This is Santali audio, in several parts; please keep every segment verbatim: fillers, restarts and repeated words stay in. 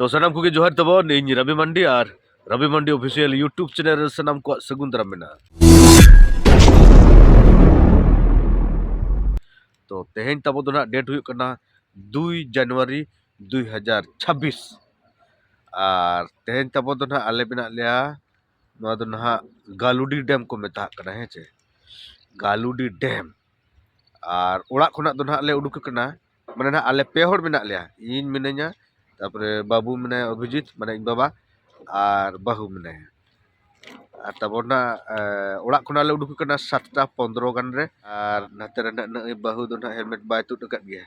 ᱛᱚ ᱥᱟᱱᱟᱢ ᱠᱚᱜᱮ ᱡᱚᱦᱟᱨ ᱛᱟᱵᱚᱱ, ᱤᱧ ᱨᱚᱵᱤ ᱢᱟᱱᱰᱤ ᱟᱨ ᱨᱚᱵᱤ ᱢᱟᱱᱰᱤ ᱚᱯᱷᱤᱥᱤᱭᱟᱞ YouTube ᱪᱮᱱᱮᱞ ᱨᱮ ᱥᱟᱱᱟᱢ ᱠᱚᱣᱟᱜ ᱥᱟᱹᱜᱩᱱ ᱫᱟᱨᱟᱢ ᱢᱮᱱᱟᱜᱼᱟ᱾ ᱛᱚ ᱛᱮᱦᱮᱧ ᱛᱟᱵᱚ ᱫᱚ ᱱᱟᱦᱟᱜ ᱰᱮᱴ ᱦᱩᱭᱩᱜ ᱠᱟᱱᱟ ᱫᱩᱭ ᱡᱟᱱᱩᱣᱟᱨᱤ ᱫᱩᱭ ᱦᱟᱡᱟᱨ ᱪᱷᱟᱵᱵᱤᱥ᱾ ᱟᱨ ᱛᱮᱦᱮᱧ ᱛᱟᱵᱚ ᱫᱚ ᱱᱟᱦᱟᱜ ᱟᱞᱮ ᱢᱮᱱᱟᱜ ᱞᱮᱭᱟ, ᱱᱚᱣᱟ ᱫᱚ ᱱᱟᱦᱟᱜ ᱜᱟᱞᱩᱰᱤ ᱰᱮᱢ ᱠᱚ ᱢᱮᱛᱟᱜ ᱠᱟᱱᱟ, ᱦᱮᱸ ᱪᱮ, ᱜᱟᱞᱩᱰᱤ ᱰᱮᱢ᱾ ᱟᱨ ᱚᱲᱟᱜ ᱠᱷᱚᱱᱟᱜ ᱫᱚ ᱱᱟᱦᱟᱜ ᱞᱮ ᱩᱰᱩᱠ ᱟᱠᱟᱱᱟ, ᱢᱟᱱᱮ ᱱᱟᱦᱟᱜ ᱟᱞᱮ ᱯᱮ ᱦᱚᱲ ᱢᱮᱱᱟᱜ ᱞᱮᱭᱟ, ᱤᱧ ᱢᱤᱱᱟᱹᱧᱟ, ᱛᱟᱯᱚᱨᱮ ᱵᱟᱹᱵᱩ ᱢᱮᱱᱟᱭᱟ, ᱚᱵᱷᱤᱡᱤᱛ ᱢᱟᱱᱮ ᱤᱧ ᱵᱟᱵᱟ, ᱟᱨ ᱵᱟᱹᱦᱩ ᱢᱮᱱᱟᱭᱟ᱾ ᱟᱨ ᱛᱟᱵᱚᱱ ᱱᱟᱦᱟᱜ ᱮ, ᱚᱲᱟᱜ ᱠᱷᱚᱱᱟᱜ ᱞᱮ ᱩᱰᱩᱠ ᱟᱠᱟᱱᱟ ᱥᱟᱛᱴᱟ ᱯᱚᱱᱫᱽᱨᱚ ᱜᱟᱱ ᱨᱮ᱾ ᱟᱨ ᱱᱟᱛᱮ ᱨᱮ ᱱᱟᱦᱟᱜ ᱱᱩᱭ ᱵᱟᱹᱦᱩ ᱫᱚ ᱱᱟᱦᱟᱜ ᱦᱮᱞᱢᱮᱴ ᱵᱟᱭ ᱛᱩᱫ ᱟᱠᱟᱫ ᱜᱮᱭᱟ᱾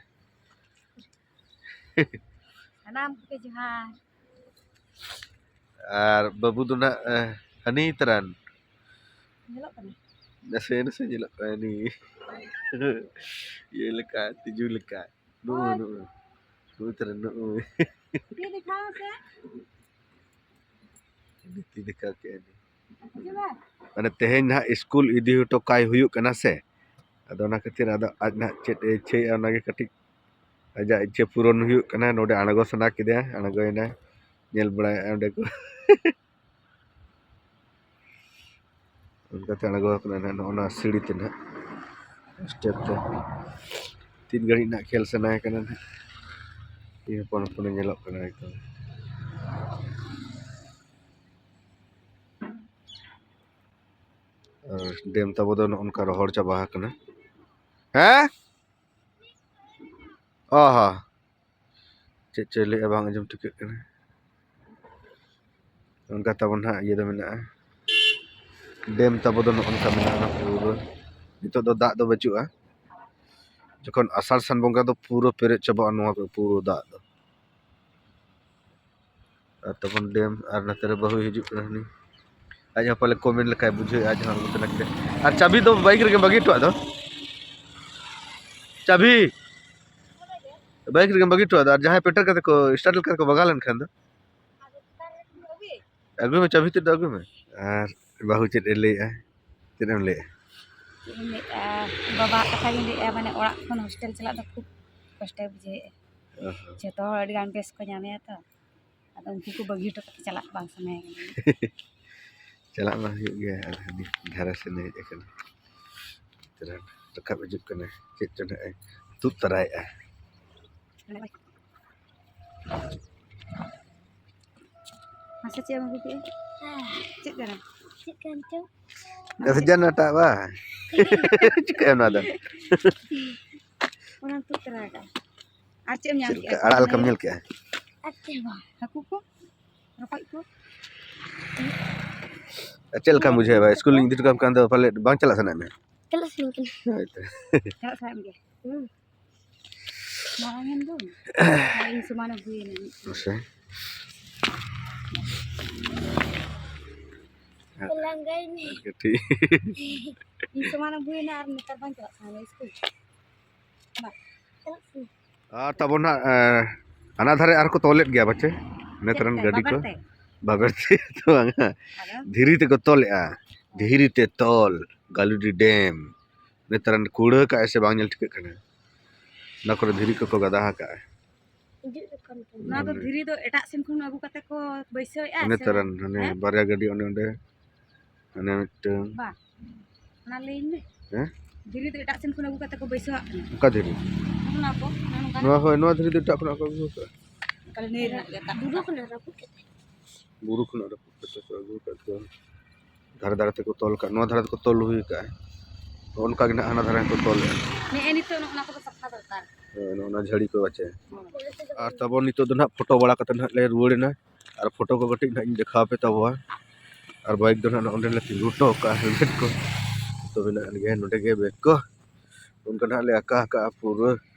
ᱥᱟᱱᱟᱢ ᱠᱚᱜᱮ ᱡᱚᱦᱟᱨ᱾ ᱟᱨ ᱵᱟᱹᱵᱩ ᱫᱚ ᱱᱟᱦᱟᱜ ᱮ, ᱦᱟᱹᱱᱤ ᱛᱟᱨᱟᱱ᱾ ᱧᱮᱞᱚᱜ ᱠᱟᱱᱟ? ᱱᱟᱥᱮ ᱱᱟᱥᱮ ᱧᱮᱞᱚᱜ ᱠᱟᱱᱟ ᱩᱱᱤ᱾ ᱤᱭᱟᱹ ᱞᱮᱠᱟ, ᱛᱤᱡᱩ ᱞᱮᱠᱟ᱾ ᱱᱩᱜᱼᱩᱭ, ᱱᱩᱜᱼᱩᱭ᱾ ᱱᱩᱜᱼᱩᱭ ᱛᱟᱨᱟᱱ, ᱱᱩᱜᱼᱩᱭ᱾ ᱛᱤ ᱫᱮᱠᱷᱟᱣ ᱥᱮ᱾ ᱛᱤ ᱫᱮᱠᱷᱟᱣ ᱠᱮᱫᱼᱟ ᱩᱱᱤ᱾ ᱢᱟᱱᱮ ᱛᱮᱦᱮᱧ ᱱᱟᱦᱟᱜ ᱥᱠᱩᱞ ᱤᱫᱤ ᱦᱚᱴᱚ ᱠᱟᱭ ᱦᱩᱭᱩᱜ ᱠᱟᱱᱟ ᱥᱮ, ᱟᱫᱚ ᱚᱱᱟ ᱠᱷᱟᱹᱛᱤᱨ ᱟᱫᱚ ᱟᱡ ᱱᱟᱦᱟᱜ ᱪᱮᱫ ᱮ ᱤᱪᱪᱷᱟᱹᱭᱮᱫᱼᱟ ᱚᱱᱟᱜᱮ ᱠᱟᱹᱴᱤᱡ ᱟᱡᱟᱜ ᱤᱪᱪᱷᱟᱹ ᱯᱩᱨᱚᱱ ᱦᱩᱭᱩᱜ ᱠᱟᱱᱟ᱾ ᱱᱚᱰᱮ ᱟᱬᱜᱚ ᱥᱟᱱᱟ ᱠᱮᱫᱮᱭᱟ, ᱟᱬᱜᱚᱭᱮᱱᱟᱭ, ᱧᱮᱞ ᱵᱟᱲᱟᱭᱮᱫᱼᱟᱭ ᱚᱸᱰᱮ ᱠᱚ᱾ ᱚᱱᱠᱟᱛᱮ ᱟᱬᱜᱚ ᱟᱠᱟᱱᱟ ᱱᱟᱦᱟᱜ ᱱᱚᱜᱼᱚ ᱱᱚᱣᱟ ᱥᱤᱲᱤ ᱛᱮ ᱱᱟᱦᱟᱜ, ᱥᱴᱮᱯ ᱛᱮ᱾ ᱛᱤᱱ ᱜᱷᱟᱹᱲᱤᱡ ᱱᱟᱦᱟᱜ ᱠᱷᱮᱞ ᱥᱟᱱᱟᱭᱮ ᱠᱟᱱᱟ ᱱᱟᱦᱟᱜ᱾ ᱤᱧ ᱦᱚᱯᱚᱱ ᱦᱚᱯᱚᱱᱮ ᱧᱮᱞᱚᱜ ᱠᱟᱱᱟ ᱮᱠᱫᱚᱢ᱾ ᱟᱨ ᱰᱮᱢ ᱛᱟᱵᱚ ᱫᱚ ᱱᱚᱜᱼᱚ ᱱᱚᱝᱠᱟ ᱨᱚᱦᱚᱲ ᱪᱟᱵᱟ ᱟᱠᱟᱱᱟ᱾ ᱦᱮᱸ? ᱚ ᱦᱚᱸ᱾ ᱪᱮᱫ ᱪᱚᱭ ᱞᱟᱹᱭᱮᱫᱼᱟ, ᱵᱟᱝ ᱟᱸᱡᱚᱢ ᱴᱷᱤᱠᱟᱹᱜ ᱠᱟᱱᱟ᱾ ᱚᱱᱠᱟ ᱛᱟᱵᱚᱱ ᱦᱟᱸᱜ ᱤᱭᱟᱹ ᱫᱚ ᱢᱮᱱᱟᱜᱼᱟ, ᱰᱮᱢ ᱛᱟᱵᱚ ᱫᱚ ᱱᱚᱜᱼᱚ ᱱᱚᱝᱠᱟ ᱢᱮᱱᱟᱜᱼᱟ ᱯᱩᱨᱟᱹ᱾ ᱱᱤᱛᱚᱜ ᱫᱚ ᱫᱟᱜ ᱫᱚ ᱵᱟᱹᱪᱩᱜᱼᱟ, ᱡᱚᱠᱷᱚᱱ ᱟᱥᱟᱲ ᱥᱟᱱ ᱵᱚᱸᱜᱟ ᱫᱚ ᱯᱩᱨᱟᱹ ᱯᱮᱨᱮᱡ ᱪᱟᱵᱟᱜᱼᱟ ᱱᱚᱣᱟ ᱠᱚ ᱯᱩᱨᱟᱹ ᱫᱟᱜ ᱫᱚ᱾ ᱟᱨ ᱛᱟᱵᱚᱱ ᱰᱮᱢ, ᱟᱨ ᱱᱚᱛᱮ ᱨᱮ ᱵᱟᱹᱦᱩᱭ ᱦᱤᱡᱩᱜ ᱠᱟᱱᱟ ᱦᱟᱹᱱᱤ᱾ ᱟᱡ ᱦᱚᱸ ᱯᱟᱞᱮ ᱠᱚ ᱢᱮᱱ ᱞᱮᱠᱷᱟᱡ ᱵᱩᱡᱷᱟᱹᱣ, ᱟᱡ ᱦᱚᱸ ᱟᱬᱜᱚ ᱛᱮᱱᱟᱜ ᱠᱮᱫᱟ᱾ ᱟᱨ ᱪᱟᱹᱵᱤ ᱫᱚ ᱵᱟᱭᱤᱠ ᱨᱮᱜᱮᱢ ᱵᱟᱹᱜᱤ ᱦᱚᱴᱚᱣᱟᱜ ᱫᱚ? ᱪᱟᱹᱵᱤ ᱵᱟᱭᱤᱠ ᱨᱮᱜᱮᱢ ᱵᱟᱹᱜᱤ ᱦᱚᱴᱚᱣᱟᱜ ᱫᱚ? ᱟᱨ ᱡᱟᱦᱟᱸᱭ ᱯᱮᱴᱮᱨ ᱠᱟᱛᱮ ᱠᱚ, ᱥᱴᱟᱨᱴ ᱠᱟᱛᱮ ᱠᱚ ᱵᱟᱜᱟᱣ ᱞᱮᱱᱠᱷᱟᱱ ᱫᱚ? ᱟᱹᱜᱩᱭ ᱢᱮ, ᱪᱟᱹᱵᱤ ᱛᱮᱫ ᱫᱚ ᱟᱹᱜᱩᱭ ᱢᱮ᱾ ᱟᱨ ᱵᱟᱹᱦᱩ ᱪᱮᱫ ᱮ ᱞᱟᱹᱭᱮᱜᱼᱟ? ᱪᱮᱫ ᱮᱢ ᱞᱟᱹᱭᱮᱜᱼᱟ? ᱪᱮᱫ ᱤᱧ ᱞᱟᱹᱭᱮᱜᱼᱟ, ᱵᱟᱵᱟᱣᱟᱜ ᱠᱟᱛᱷᱟ ᱜᱤᱧ ᱞᱟᱹᱭᱮᱜᱼᱟ, ᱢᱟᱱᱮ ᱚᱲᱟᱜ ᱠᱷᱚᱱ ᱦᱳᱥᱴᱮᱞ ᱪᱟᱞᱟᱜ ᱫᱚ ᱠᱷᱩᱵ ᱠᱚᱥᱴᱚᱭ ᱵᱩᱡᱷᱟᱹᱣᱮᱜᱼᱟ᱾ ᱚ ᱦᱚᱸ᱾ ᱡᱷᱚᱛᱚ ᱦᱚᱲ ᱟᱹᱰᱤ ᱜᱟᱱ ᱵᱮᱥ ᱠᱚ ᱧᱟᱢᱮᱭᱟ ᱛᱚ᱾ ᱟᱫᱚ ᱩᱱᱠᱩ ᱠᱚ ᱵᱟᱹᱜᱤ ᱦᱚᱴᱚ ᱠᱟᱛᱮ ᱪᱟᱞᱟᱜ ᱵᱟᱝ ᱥᱟᱱᱟᱭᱮ ᱠᱟᱱᱟ᱾ ᱪᱟᱞᱟᱜ ᱢᱟ ᱦᱩᱭᱩᱜ ᱜᱮᱭᱟ, ᱟᱨ ᱦᱟᱹᱱᱤ ᱫᱷᱟᱨᱮ ᱥᱮᱱ ᱦᱮᱡ ᱟᱠᱟᱱᱟ᱾ ᱛᱚᱨᱟ ᱨᱟᱠᱟᱵ ᱦᱤᱡᱩᱜ ᱠᱟᱱᱟ, ᱪᱮᱫ ᱪᱚ ᱱᱟᱜ ᱮ ᱛᱩᱫ ᱛᱚᱨᱟᱭᱮᱫᱼᱟ᱾ ᱢᱟᱥᱮ ᱪᱮᱫ ᱮᱢ ᱟᱹᱜᱩ ᱠᱮᱫᱼᱟ? ᱪᱮᱫ ᱠᱟᱱᱟ? ᱪᱮᱫ ᱠᱟᱱ ᱪᱚ? ᱡᱟᱱᱟᱴᱟᱜ ᱵᱟ᱾ ᱪᱤᱠᱟᱹᱭᱟ ᱱᱚᱣᱟ ᱫᱚ? ᱚᱱᱟᱢ ᱛᱩᱫ ᱛᱚᱨᱟ ᱟᱠᱟᱫᱼᱟ᱾ ᱟᱨ ᱪᱮᱫ ᱮᱢ ᱧᱟᱢ ᱪᱮᱫ ᱠᱮᱫᱼᱟ? ᱞᱮᱠᱟ ᱟᱲᱟᱜ ᱞᱮᱠᱟᱢ ᱧᱮᱞ ᱠᱮᱫᱼᱟ? ᱟᱨ ᱪᱮᱫ ᱦᱚᱸ ᱵᱟᱝ᱾ ᱦᱟᱹᱠᱩ ᱠᱚ, ᱨᱚᱠᱚᱡ ᱠᱚ᱾ ᱟᱨ ᱪᱮᱫ ᱞᱮᱠᱟᱢ ᱵᱩᱡᱷᱟᱹᱣᱟ? ᱥᱠᱩᱞ ᱤᱧ ᱤᱫᱤ ᱦᱚᱴᱚ ᱠᱟᱢ ᱠᱷᱟᱱ ᱫᱚ ᱯᱟᱞᱮᱫ ᱵᱟᱝ ᱪᱟᱞᱟᱜ ᱥᱟᱱᱟᱭᱮᱫ ᱢᱮᱭᱟ? ᱪᱟᱞᱟᱜ ᱥᱟᱱᱟᱧ ᱠᱟᱱᱟ᱾ ᱦᱳᱭ ᱛᱚ᱾ ᱪᱟᱞᱟᱜ ᱥᱟᱱᱟᱭᱮᱫ ᱢᱮᱭᱟ? ᱦᱩᱸ᱾ ᱢᱟᱨᱟᱝ ᱮᱱ ᱫᱚ᱾ ᱟᱨ ᱤᱧ ᱥᱚᱢᱟᱱᱮ ᱦᱩᱭᱮᱱᱟ᱾ ᱢᱟᱥᱮ᱾ ᱞᱟᱸᱜᱟᱭᱮᱱᱟᱹᱧ᱾ ᱠᱟᱹᱴᱤᱡ᱾ ᱤᱧ ᱥᱚᱢᱟᱱᱮ ᱦᱩᱭᱮᱱᱟ ᱟᱨ ᱱᱮᱛᱟᱨ ᱵᱟᱝ ᱪᱟᱞᱟᱜ ᱥᱟᱱᱟᱧᱟ ᱥᱠᱩᱞ᱾ ᱵᱟᱝ᱾ ᱪᱟᱞᱟᱜ ᱥᱟᱱᱟᱧᱟ᱾ ᱟᱨ ᱛᱟᱵᱚᱱ ᱦᱟᱸᱜ, ᱮ, ᱦᱟᱱᱟ ᱫᱷᱟᱨᱮ ᱟᱨᱦᱚᱸ ᱠᱚ ᱛᱚᱞᱮᱫ ᱜᱮᱭᱟ ᱯᱟᱪᱮ? ᱱᱮᱛᱟᱨ ᱨᱮᱱ ᱪᱮᱫ ᱛᱮ? ᱜᱟᱹᱰᱤ ᱠᱚ᱾ ᱵᱟᱵᱮᱨ ᱛᱮ? ᱵᱟᱵᱮᱨ ᱛᱮ ᱫᱚ ᱵᱟᱝᱟ᱾ ᱟᱫᱚ? ᱫᱷᱤᱨᱤ ᱛᱮᱠᱚ ᱛᱚᱞᱮᱫᱼᱟ᱾ ᱫᱷᱤᱨᱤ ᱛᱮ ᱛᱚᱞ, ᱜᱟᱹᱞᱩᱰᱤ ᱰᱮᱢ᱾ ᱱᱮᱛᱟᱨ ᱨᱮᱱ ᱠᱩᱲᱟᱹ ᱠᱟᱜᱼᱟᱭ ᱥᱮ ᱵᱟᱝ ᱧᱮᱞ ᱴᱷᱤᱠᱟᱹᱜ ᱠᱟᱱᱟ᱾ ᱚᱱᱟ ᱠᱚᱨᱮ ᱫᱷᱤᱨᱤ ᱠᱚᱠᱚ ᱜᱟᱫᱟ ᱟᱠᱟᱜᱼᱟ᱾ ᱦᱤᱡᱩᱜ ᱡᱚᱠᱷᱚᱱ ᱠᱚ᱾ ᱱᱚᱣᱟ ᱫᱚ ᱫᱷᱤᱨᱤ ᱫᱚ ᱮᱴᱟᱜ ᱥᱮᱱ ᱠᱷᱚᱱ ᱟᱹᱜᱩ ᱠᱟᱛᱮ ᱠᱚ ᱵᱟᱹᱭᱥᱟᱹᱣᱮᱫᱼᱟ ᱥᱮ? ᱱᱮᱛᱟᱨ ᱨᱮᱱ ᱦᱟᱱᱮ ᱦᱮᱸ? ᱵᱟᱨᱭᱟ ᱜᱟᱹᱰᱤ ᱚᱱᱮ ᱚᱸᱰᱮ, ᱦᱟᱱᱮ ᱢᱤᱫᱴᱟᱹᱝ᱾ ᱵᱟ, ᱚᱱᱟ ᱞᱟᱹᱭᱟᱹᱧ ᱢᱮ᱾ ᱦᱮᱸ? ᱫᱷᱤᱨᱤ ᱫᱚ ᱮᱴᱟᱜ ᱥᱮᱱ ᱠᱷᱚᱱ ᱟᱹᱜᱩ ᱠᱟᱛᱮ ᱠᱚ ᱵᱟᱹᱭᱥᱟᱹᱣᱟᱜ ᱠᱟᱱᱟ᱾ ᱚᱠᱟ ᱫᱷᱤᱨᱤ? ᱚᱱᱟ ᱠᱚ, ᱚᱱᱟ ᱱᱚᱝᱠᱟ᱾ ᱱᱚᱣᱟ ᱦᱳᱭ, ᱱᱚᱣᱟ ᱫᱷᱤᱨᱤ ᱫᱚ ᱮᱴᱟᱜ ᱠᱷᱚᱱᱟᱜ ᱠᱚ ᱟᱹᱜᱩ ᱟᱠᱟᱫᱼᱟ᱾ ᱛᱟᱦᱞᱮ ᱱᱤᱭᱟᱹ ᱨᱮᱱᱟᱜ ᱜᱮ ᱫᱟᱜ ᱵᱩᱨᱩ ᱠᱷᱚᱱᱟᱜ ᱨᱟᱹᱯᱩᱫ ᱠᱟᱛᱮ᱾ ᱵᱩᱨᱩ ᱠᱷᱚᱱᱟᱜ ᱨᱟᱹᱯᱩᱫ ᱠᱟᱛᱮ ᱠᱚ ᱟᱹᱜᱩ ᱟᱠᱟᱫ ᱠᱚᱣᱟ᱾ ᱫᱷᱟᱨᱮ ᱫᱷᱟᱨᱮ ᱛᱮᱠᱚ ᱛᱚᱞ ᱟᱠᱟᱫ, ᱱᱚᱣᱟ ᱫᱷᱟᱨᱮ ᱛᱮᱠᱚ ᱛᱚᱞ ᱦᱩᱭ ᱟᱠᱟᱫᱼᱟ᱾ ᱱᱚᱜᱼᱚ ᱱᱚᱝᱠᱟ ᱜᱮ ᱱᱟᱦᱟᱜ ᱦᱟᱱᱟ ᱫᱷᱟᱨᱮ ᱦᱚᱸᱠᱚ ᱛᱚᱞᱮᱫᱼᱟ᱾ ᱱᱮᱜᱼᱮ ᱱᱤᱛᱚᱜ ᱱᱚᱜᱼᱚ ᱱᱟ ᱠᱚᱫᱚ ᱥᱟᱯᱷᱟ ᱫᱚᱨᱠᱟᱨ᱾ ᱦᱮᱸ, ᱱᱚᱜᱼᱚ ᱱᱟ ᱡᱷᱟᱹᱲᱤ ᱠᱚ ᱟᱪᱪᱷᱟ᱾ ᱦᱮᱸ᱾ ᱟᱨ ᱛᱟᱵᱚᱱ ᱱᱤᱛᱚᱜ ᱫᱚ ᱱᱟᱦᱟᱜ ᱯᱷᱳᱴᱳ ᱵᱟᱲᱟ ᱠᱟᱛᱮ ᱱᱟᱦᱟᱜ ᱞᱮ ᱨᱩᱣᱟᱹᱲ ᱮᱱᱟ᱾ ᱟᱨ ᱯᱷᱳᱴᱳ ᱠᱚ ᱠᱟᱹᱴᱤᱡ ᱱᱟᱦᱟᱜ ᱤᱧ ᱫᱮᱠᱷᱟᱣ ᱟᱯᱮ ᱛᱟᱵᱚᱣᱟ᱾ ᱟᱨ ᱵᱟᱭᱤᱠ ᱫᱚ ᱱᱟᱦᱟᱜ ᱱᱚᱜᱼᱚ ᱱᱚᱸᱰᱮ ᱞᱮ ᱛᱤᱸᱜᱩ ᱦᱚᱴᱚ ᱠᱟᱜᱼᱟ ᱦᱮᱞᱢᱮᱴ ᱠᱚ᱾ ᱛᱚᱵᱮ ᱱᱟᱦᱟᱜ ᱱᱤᱭᱟᱹ ᱱᱚᱸᱰᱮ ᱜᱮ ᱵᱮᱜᱽ ᱠᱚ᱾ ᱚᱱᱠᱟ ᱱᱟᱦᱟᱜ ᱞᱮ ᱟᱸᱠᱟ ᱟᱠᱟᱜᱼᱟ ᱯᱩᱨᱟᱹ᱾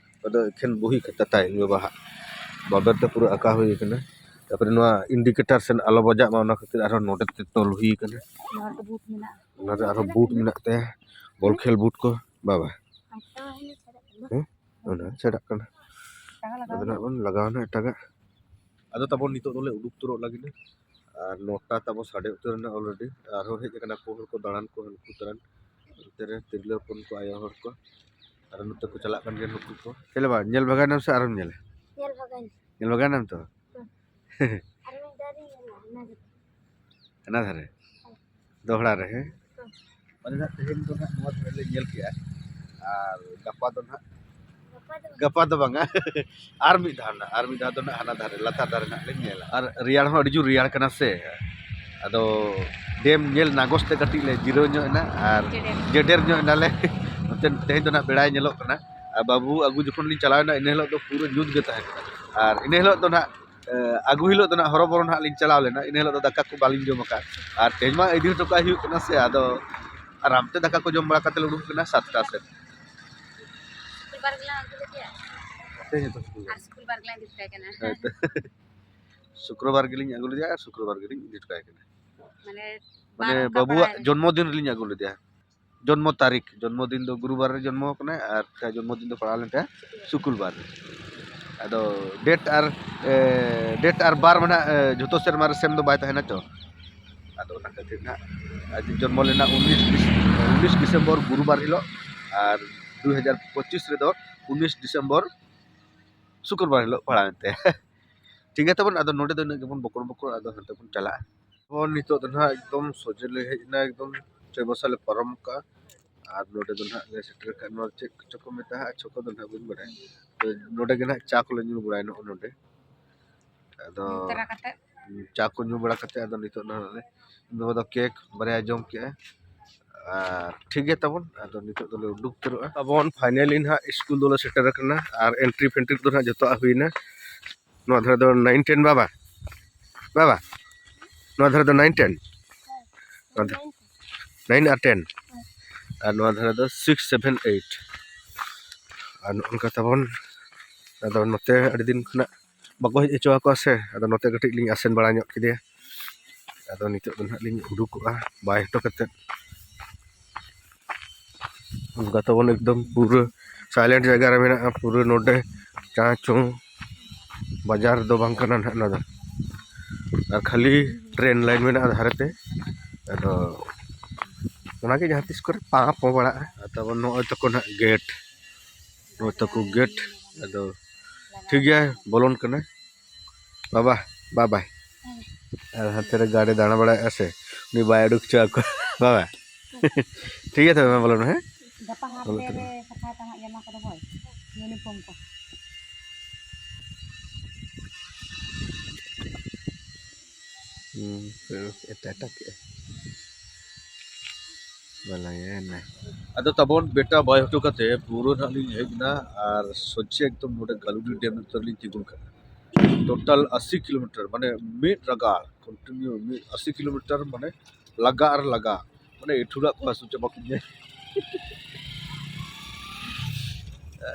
ᱟᱫᱚ ᱮᱠᱷᱮᱱ ᱵᱩᱦᱤ ᱠᱷᱟᱛᱟ ᱛᱟᱭ ᱤᱧ ᱵᱟᱵᱟ ᱦᱟᱜ᱾ ᱵᱟᱵᱮᱨ ᱛᱮ ᱯᱩᱨᱟᱹ ᱟᱸᱠᱟ ᱦᱩᱭ ᱟᱠᱟᱱᱟ᱾ ᱛᱟᱨᱯᱚᱨᱮ ᱱᱚᱣᱟ indicator ᱥᱮᱱ ᱟᱞᱚ ᱵᱟᱡᱟᱜ ᱢᱟ, ᱚᱱᱟ ᱠᱷᱟᱹᱛᱤᱨ ᱟᱨᱦᱚᱸ ᱱᱚᱰᱮ ᱛᱮ ᱛᱚᱞ ᱦᱩᱭ ᱟᱠᱟᱱᱟ᱾ ᱱᱚᱣᱟ ᱨᱮᱫᱚ ᱵᱩᱴ ᱢᱮᱱᱟᱜᱼᱟ᱾ ᱚᱱᱟ ᱨᱮ ᱟᱨᱦᱚᱸ ᱵᱩᱴ ᱢᱮᱱᱟᱜ ᱛᱟᱭᱟ, ᱵᱚᱞ ᱠᱷᱮᱞ ᱵᱩᱴ ᱠᱚ᱾ ᱵᱟᱵᱟ᱾ ᱦᱮᱸ? ᱚᱱᱟ ᱪᱷᱟᱰᱟᱜ ᱠᱟᱱᱟ᱾ ᱟᱫᱚ ᱱᱟᱜ ᱵᱚᱱ ᱞᱟᱜᱟᱣᱟ ᱱᱟᱜ ᱮᱴᱟᱜᱟᱜ᱾ ᱟᱫᱚ ᱛᱟᱵᱚᱱ ᱱᱤᱛᱚᱜ ᱫᱚᱞᱮ ᱩᱰᱩᱠ ᱩᱛᱟᱹᱨᱚᱜ ᱞᱟᱹᱜᱤᱫ᱾ ᱟᱨ ᱱᱚᱴᱟ ᱛᱟᱵᱚ ᱥᱟᱰᱮ ᱩᱛᱟᱹᱨ ᱮᱱᱟ already᱾ ᱟᱨᱦᱚᱸ ᱦᱮᱡ ᱟᱠᱟᱱᱟ ᱠᱚ ᱦᱚᱲ ᱠᱚ ᱫᱟᱬᱟᱱ ᱠᱚ, ᱦᱟᱹᱱᱠᱩ ᱫᱟᱬᱟᱱ᱾ ᱚᱱᱛᱮ ᱨᱮ ᱛᱤᱨᱞᱟᱹ ᱦᱚᱯᱚᱱ ᱠᱚ, ᱟᱭᱳ ᱦᱚᱲ ᱠᱚ᱾ ᱟᱨ ᱱᱚᱛᱮ ᱠᱚ ᱪᱟᱞᱟᱜ ᱠᱟᱱ ᱜᱮᱭᱟ ᱱᱩᱠᱩ ᱠᱚ᱾ ᱪᱮᱫ ᱞᱮ ᱵᱟ, ᱧᱮᱞ ᱵᱷᱟᱜᱟᱭ ᱱᱟᱢ ᱥᱮ ᱟᱨᱦᱚᱸᱢ ᱧᱮᱞᱟ? ᱧᱮᱞ ᱵᱷᱟᱜᱟᱭ ᱱᱟᱹᱧ᱾ ᱧᱮᱞ ᱵᱷᱟᱜᱟᱭ ᱱᱟᱢ ᱛᱚ? ᱦᱮᱸ᱾ ᱦᱟᱱᱟ ᱫᱷᱟᱨᱮ ᱫᱚᱦᱲᱟ ᱨᱮ, ᱦᱮᱸ? ᱢᱟᱱᱮ ᱱᱟᱦᱟᱜ ᱛᱮᱦᱮᱧ ᱫᱚ ᱱᱟᱦᱟᱜ ᱱᱚᱣᱟ ᱫᱷᱟᱨᱮ ᱞᱮ ᱧᱮᱞ ᱠᱮᱜᱼᱟ, ᱟᱨ ᱜᱟᱯᱟ ᱫᱚ ᱱᱟᱦᱟᱜ, ᱜᱟᱯᱟ ᱫᱚ ᱵᱟᱝᱟ, ᱟᱨ ᱢᱤᱫ ᱫᱷᱟᱣ ᱱᱟᱦᱟᱜ, ᱟᱨ ᱢᱤᱫ ᱫᱷᱟᱣ ᱫᱚ ᱱᱟᱦᱟᱜ ᱦᱟᱱᱟ ᱫᱷᱟᱨᱮ, ᱞᱟᱛᱟᱨ ᱫᱷᱟᱨᱮ ᱱᱟᱦᱟᱜ ᱞᱮ ᱧᱮᱞᱟ᱾ ᱟᱨ ᱨᱮᱭᱟᱲ ᱦᱚᱸ ᱟᱹᱰᱤ ᱡᱳᱨ ᱨᱮᱭᱟᱲ ᱠᱟᱱᱟ ᱥᱮ, ᱟᱫᱚ ᱰᱮᱢ ᱧᱮᱞ ᱱᱟᱜᱚᱥ ᱛᱮ ᱠᱟᱹᱴᱤᱡ ᱞᱮ ᱡᱤᱨᱟᱹᱣ ᱧᱚᱜ ᱮᱱᱟ ᱟᱨ ᱡᱮᱰᱮᱨ᱾ ᱡᱮᱰᱮᱨ ᱧᱚᱜ ᱮᱱᱟᱞᱮ᱾ ᱱᱚᱛᱮ ᱛᱮᱦᱮᱧ ᱫᱚ ᱱᱟᱦᱟᱜ ᱵᱮᱲᱟᱭ ᱧᱮᱞᱚᱜ ᱠᱟᱱᱟ᱾ ᱟᱨ ᱵᱟᱹᱵᱩ ᱟᱹᱜᱩ ᱡᱚᱠᱷᱚᱱ ᱞᱤᱧ ᱪᱟᱞᱟᱣ ᱮᱱᱟ, ᱤᱱᱟᱹ ᱦᱤᱞᱳᱜ ᱫᱚ ᱯᱩᱨᱟᱹ ᱧᱩᱛ ᱜᱮ ᱛᱟᱦᱮᱸ ᱠᱟᱱᱟ᱾ ᱟᱨ ᱤᱱᱟᱹ ᱦᱤᱞᱳᱜ ᱫᱚ ᱱᱟᱦᱟᱜ, ᱮ, ᱟᱹᱜᱩ ᱦᱤᱞᱳᱜ ᱫᱚ ᱱᱟᱦᱟᱜ ᱦᱚᱨᱚᱵᱚᱨᱚ ᱱᱟᱦᱟᱜ ᱞᱤᱧ ᱪᱟᱞᱟᱣ ᱞᱮᱱᱟ, ᱤᱱᱟᱹ ᱦᱤᱞᱳᱜ ᱫᱚ ᱫᱟᱠᱟ ᱠᱚ ᱵᱟᱹᱞᱤᱧ ᱡᱚᱢ ᱟᱠᱟᱫ᱾ ᱟᱨ ᱛᱮᱦᱮᱧ ᱢᱟ ᱤᱫᱤ ᱦᱚᱴᱚ ᱠᱟᱜ ᱦᱩᱭᱩᱜ ᱠᱟᱱᱟ ᱥᱮ, ᱟᱫᱚ ᱟᱨᱟᱢ ᱛᱮ ᱫᱟᱠᱟ ᱠᱚ ᱡᱚᱢ ᱵᱟᱲᱟ ᱠᱟᱛᱮ ᱞᱮ ᱩᱰᱩᱠ ᱠᱟᱱᱟ ᱥᱟᱛᱴᱟ ᱥᱮᱫ᱾ ᱥᱩᱠᱨᱵᱟᱨ ᱜᱮᱞᱟᱝ ᱟᱹᱜᱩ ᱞᱮᱫᱮᱭᱟ᱾ ᱛᱮᱦᱮᱧ ᱦᱚᱸᱛᱚ ᱥᱩᱠᱨᱵᱟᱨ᱾ ᱟᱨ ᱥᱩᱠᱨᱵᱟᱨ ᱜᱮᱞᱟᱝ ᱤᱫᱤ ᱦᱚᱴᱚ ᱠᱟᱭ ᱠᱟᱱᱟ᱾ ᱦᱮᱸ ᱛᱚ᱾ ᱥᱩᱠᱨᱵᱟᱨ ᱜᱮᱞᱤᱧ ᱟᱹᱜᱩ ᱞᱮᱫᱮᱭᱟ ᱟᱨ ᱥᱩᱠᱨᱵᱟᱨ ᱜᱮᱞᱤᱧ ᱤᱫᱤ ᱦᱚᱴᱚ ᱠᱟᱭ ᱠᱟᱱᱟ᱾ ᱢᱟᱱᱮ, ᱢᱟᱱᱮ, ᱵᱟᱨ ᱚᱱᱠᱟ ᱵᱟᱹᱵᱩᱣᱟᱜ ᱯᱟᱲᱟᱣ ᱮᱱᱟ᱾ ᱡᱚᱱᱢᱚ ᱫᱤᱱ ᱨᱮᱞᱤᱧ ᱟᱹᱜᱩ ᱞᱮᱫᱮᱭᱟ᱾ ᱡᱚᱱᱢᱚ ᱛᱟᱹᱨᱤᱠᱷ, ᱡᱚᱱᱢᱚ ᱫᱤᱱ ᱫᱚ ᱜᱩᱨᱩᱵᱟᱨ ᱨᱮ ᱡᱚᱱᱢᱚ ᱠᱟᱱᱟᱭ ᱟᱨ ᱡᱚᱱᱢᱚ ᱫᱤᱱ ᱫᱚ ᱯᱟᱲᱟᱣ ᱞᱮᱱ ᱛᱟᱭᱟ ᱥᱩᱠᱩᱞᱵᱟᱨ ᱨᱮ᱾ ᱟᱫᱚ date ᱟᱨ, ᱮ, date ᱟᱨ ᱵᱟᱨ ᱢᱟ ᱱᱟᱦᱟᱜ, ᱮ, ᱡᱷᱚᱛᱚ ᱥᱮᱨᱢᱟ ᱨᱮ same ᱫᱚ ᱵᱟᱭ ᱛᱟᱦᱮᱱᱟ ᱛᱚ᱾ ᱟᱫᱚ ᱚᱱᱟ ᱠᱷᱟᱹᱛᱤᱨ ᱱᱟᱦᱟᱜ ᱟᱡ ᱡᱚᱱᱢᱚ ᱞᱮᱱᱟ ᱩᱱᱤᱥ ᱰᱤᱥ-, ᱩᱱᱤᱥ ᱰᱤᱥᱮᱢᱵᱚᱨ ᱜᱩᱨᱩᱵᱟᱨ ᱦᱤᱞᱳᱜ, ᱟᱨ ᱫᱩ ᱦᱟᱡᱟᱨ ᱯᱚᱸᱪᱤᱥ ᱨᱮᱫᱚ ᱩᱱᱤᱥ ᱰᱤᱥᱮᱢᱵᱚᱨ ᱥᱩᱠᱩᱞᱵᱟᱨ ᱦᱤᱞᱳᱜ ᱯᱟᱲᱟᱣᱮᱱ ᱛᱟᱭᱟ᱾ ᱴᱷᱤᱠ ᱜᱮᱭᱟ ᱛᱟᱵᱚᱱ, ᱟᱫᱚ ᱱᱚᱰᱮ ᱫᱚ ᱤᱱᱟᱹᱜ ᱜᱮᱵᱚᱱ ᱵᱚᱠᱚᱲ ᱵᱚᱠᱚᱲ, ᱟᱫᱚ ᱦᱟᱱᱛᱮ ᱵᱚᱱ ᱪᱟᱞᱟᱜᱼᱟ᱾ ᱦᱚᱸ, ᱱᱤᱛᱚᱜ ᱫᱚ ᱱᱟᱦᱟᱜ ᱮᱠᱫᱚᱢ ᱥᱚᱡᱷᱮ ᱞᱮ ᱦᱮᱡ ᱮᱱᱟ, ᱮᱠᱫᱚᱢ ᱪᱟᱹᱭᱵᱟᱥᱟ ᱞᱮ ᱯᱟᱨᱚᱢ ᱠᱟᱜᱼᱟ᱾ ᱟᱨ ᱱᱚᱰᱮ ᱫᱚ ᱱᱟᱦᱟᱜ ᱞᱮ ᱥᱮᱴᱮᱨ ᱟᱠᱟᱫ, ᱱᱚᱣᱟ ᱪᱮᱫ ᱠᱚᱪᱚ ᱠᱚ ᱢᱮᱛᱟᱜᱼᱟ, ᱪᱷᱚᱠᱚ ᱫᱚ ᱱᱟᱦᱟᱜ ᱵᱟᱹᱧ ᱵᱟᱲᱟᱭᱟ᱾ ᱛᱚ, ᱱᱚᱰᱮ ᱜᱮ ᱱᱟᱦᱟᱜ ᱪᱟ ᱠᱚᱞᱮ ᱧᱩ ᱵᱟᱲᱟᱭᱟ ᱱᱚᱜᱼᱚ ᱱᱚᱰᱮ᱾ ᱟᱫᱚ ᱧᱩ ᱛᱟᱨᱟ ᱠᱟᱛᱮ? ᱪᱟ ᱠᱚ ᱧᱩ ᱵᱟᱲᱟ ᱠᱟᱛᱮ ᱟᱫᱚ ᱱᱤᱛᱚᱜ ᱱᱟᱦᱟᱜ ᱞᱮ, ᱤᱧ ᱵᱟᱵᱟ ᱫᱚ ᱠᱮᱠ ᱵᱟᱨᱭᱟᱭ ᱡᱚᱢ ᱠᱮᱜᱼᱟ᱾ ᱟᱨ ᱴᱷᱤᱠ ᱜᱮᱭᱟ ᱛᱟᱵᱚᱱ, ᱟᱫᱚ ᱱᱤᱛᱚᱜ ᱫᱚᱞᱮ ᱩᱰᱩᱠ ᱩᱛᱟᱹᱨᱚᱜᱼᱟ᱾ ᱛᱟᱵᱚᱱ finally ᱱᱟᱦᱟᱜ ᱥᱠᱩᱞ ᱫᱚᱞᱮ ᱥᱮᱴᱮᱨ ᱟᱠᱟᱱᱟ ᱟᱨ entry ᱯᱷᱮᱱᱴᱨᱤ ᱠᱚᱫᱚ ᱱᱟᱦᱟᱜ ᱡᱚᱛᱚᱣᱟᱜ ᱦᱩᱭᱱᱟ᱾ ᱱᱚᱣᱟ ᱫᱷᱟᱨᱮ ᱫᱚ nine ten ᱵᱟᱵᱟ, ᱵᱟᱵᱟ, ᱱᱚᱣᱟ ᱫᱷᱟᱨᱮ ᱫᱚ nine ten, ᱱᱚᱣᱟ ᱫᱷᱟᱨᱮ nine ᱟᱨ ten, ᱟᱨ ᱱᱚᱣᱟ ᱫᱷᱟᱨᱮ ᱫᱚ six seven eight᱾ ᱟᱨ ᱱᱚᱜᱼᱚ ᱱᱚᱝᱠᱟ ᱛᱟᱵᱚᱱ, ᱟᱫᱚ ᱱᱚᱛᱮ ᱟᱹᱰᱤ ᱫᱤᱱ ᱠᱷᱚᱱᱟᱜ ᱵᱟᱠᱚ ᱦᱮᱡ ᱦᱚᱪᱚ ᱟᱠᱚᱣᱟ ᱥᱮ, ᱟᱫᱚ ᱱᱚᱛᱮ ᱠᱟᱹᱴᱤᱡ ᱞᱤᱧ ᱟᱥᱮᱱ ᱵᱟᱲᱟ ᱧᱚᱜ ᱠᱮᱫᱮᱭᱟ᱾ ᱟᱫᱚ ᱱᱤᱛᱚᱜ ᱫᱚ ᱱᱟᱦᱟᱜ ᱞᱤᱧ ᱩᱰᱩᱠᱚᱜᱼᱟ ᱵᱟᱭ ᱦᱚᱴᱚ ᱠᱟᱛᱮᱫ᱾ ᱚᱱᱠᱟ ᱛᱟᱵᱚᱱ ᱮᱠᱫᱚᱢ ᱯᱩᱨᱟᱹ silent ᱡᱟᱭᱜᱟ ᱨᱮ ᱢᱮᱱᱟᱜᱼᱟ, ᱯᱩᱨᱟᱹ ᱱᱚᱰᱮ ᱪᱟᱸ ᱪᱩᱸ ᱵᱟᱡᱟᱨ ᱫᱚ ᱵᱟᱝ ᱠᱟᱱᱟ ᱱᱟᱦᱟᱜ ᱱᱚᱣᱟ ᱫᱚ, ᱟᱨ ᱠᱷᱟᱹᱞᱤ ᱴᱨᱮᱱ ᱞᱟᱭᱤᱱ ᱢᱮᱱᱟᱜᱼᱟ ᱫᱷᱟᱨᱮ ᱛᱮ᱾ ᱟᱫᱚ ᱚᱱᱟᱜᱮ ᱡᱟᱦᱟᱸ ᱛᱤᱥ ᱠᱚᱨᱮ ᱯᱟᱸ ᱯᱚ ᱵᱟᱲᱟᱜᱼᱟ᱾ ᱟᱨ ᱛᱟᱵᱚᱱ ᱱᱚᱜᱼᱚᱭ ᱛᱟᱠᱚ ᱱᱟᱦᱟᱜ ᱜᱮᱴ, ᱱᱚᱜᱼᱚᱭ ᱛᱟᱠᱚ ᱜᱮᱴ᱾ ᱟᱫᱚ ᱴᱷᱤᱠ ᱜᱮᱭᱟ, ᱵᱚᱞᱚᱱ ᱠᱟᱱᱟ᱾ ᱵᱟᱵᱟ, bye bye᱾ ᱟᱨ ᱦᱟᱱᱛᱮ ᱨᱮ ᱜᱟᱹᱰᱤ ᱫᱟᱬᱟ ᱵᱟᱲᱟᱭᱮᱫᱼᱟ ᱥᱮ, ᱩᱱᱤ ᱵᱟᱭ ᱩᱰᱩᱠ ᱦᱚᱪᱚ ᱟᱠᱚᱣᱟ᱾ ᱵᱟᱵᱟ, ᱴᱷᱤᱠ ᱜᱮᱭᱟ ᱛᱚᱵᱮ, ᱢᱟ ᱵᱚᱞᱚᱱ ᱢᱮ, ᱦᱮᱸ? ᱜᱟᱯᱟ ᱦᱟᱯ ᱵᱚᱞᱚ ᱰᱮ ᱩᱛᱟᱹᱨ ᱨᱮ ᱢᱮ᱾ ᱥᱟᱯᱷᱟᱭ ᱛᱟᱢᱟ ᱡᱟᱢᱟ ᱠᱚᱫᱚ ᱦᱳᱭ, ᱤᱭᱩᱱᱤᱯᱷᱚᱨᱢ ᱠᱚ᱾ ᱦᱩᱸ, ᱮᱴᱟ ᱮᱴᱟ ᱠᱮᱜᱼᱟ᱾ ᱵᱟᱞᱟᱭᱮᱱᱟ᱾ ᱟᱫᱚ ᱛᱟᱵᱚᱱ ᱵᱮᱴᱟ ᱵᱟᱭ ᱦᱚᱴᱚ ᱠᱟᱛᱮ ᱯᱩᱨᱟᱹ ᱱᱟᱦᱟᱜ ᱞᱤᱧ ᱦᱮᱡ ᱮᱱᱟ ᱟᱨ ᱥᱚᱡᱷᱮ ᱮᱠᱫᱚᱢ ᱱᱚᱰᱮ ᱜᱟᱞᱩᱰᱤ ᱰᱮᱢ ᱩᱛᱟᱹᱨ ᱞᱤᱧ ᱛᱤᱸᱜᱩᱱ ᱠᱟᱱᱟ᱾ ᱴᱳᱴᱟᱞ ᱟᱥᱤ ᱠᱤᱞᱳᱢᱤᱴᱟᱨ, ᱢᱟᱱᱮ ᱢᱤᱫ ᱨᱟᱜᱟᱲ ᱠᱚᱱᱴᱤᱱᱤᱭᱩ ᱢᱤᱫ ᱟᱥᱤ ᱠᱤᱞᱳᱢᱤᱴᱟᱨ, ᱢᱟᱱᱮ ᱞᱟᱜᱟ ᱟᱨ ᱞᱟᱜᱟ, ᱢᱟᱱᱮ ᱮᱴᱷᱩᱨᱟᱜ ᱠᱚ ᱦᱟᱹᱥᱩ ᱪᱟᱵᱟ ᱠᱤᱧᱟ᱾